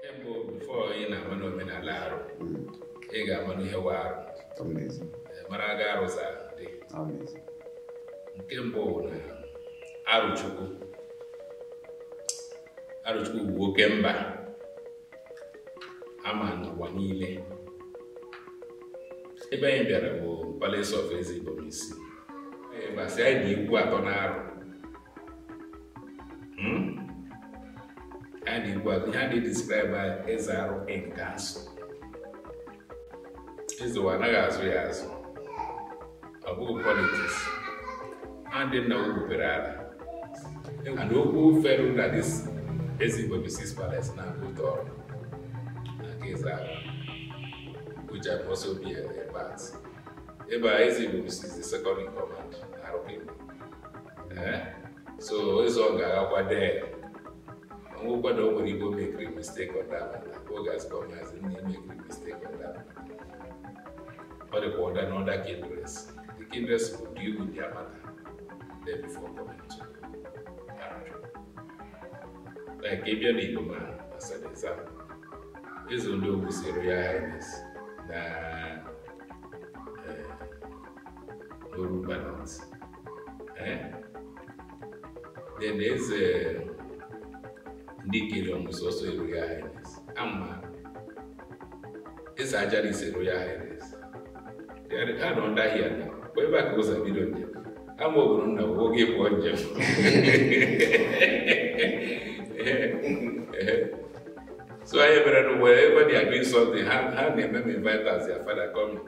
Mbụ, before ị na-ama n'omenala arụ, ị ga-ama n'ihe wa arụ. Mara aga arụza dị. Nke mbụ bụ na Arụchukwu, Arụchukwu bụ oke mba ama n'ụwa niile. Ebe anyị bịara bụ Palace of Eze Ibomisi. Ebe asị anyị dị ikwu atọ na arụ. Anyị dị ikwu atọ. Ihe a dị describe eze arụ in council. Eze ụwa anaghị azụ ya azụ. Ọ bụghị politics. Ndị nna ugwu ala. And okwu feru na this Eze Ibomisi's palace na-agụ ụtọ ọrụ na nke eze arụ, which I must also be a part. Ebe a, Eze Ibomisi is the second in command na Arụ Kingdom. Eh? So eze ọ ga-agakwa there. Onwekwa na o nwere igbo mekiri mistake on that matter. O ga-azụkọ maazị nna emekiri mistake on that matter. Ọ dịkwa ọda na other kindreds. The kindreds will deal with their matter there before coming to Arụchukwu. Like ịbịa n'Igbo ma, as an example, eze ndị Ogwu si Royal Highness na n'Orumba North. Eh? Then eze ndị Ikeriọm is also a Royal Highness. Ama eze Ajara is a Royal Highness. They are ha nọ under here now. But ebe a ka ụzọ bido njem. Ama obodo nna bụ oge pụọ njem. So anyị mere na wherever they are doing something, ha na-eme m invite as their father coming.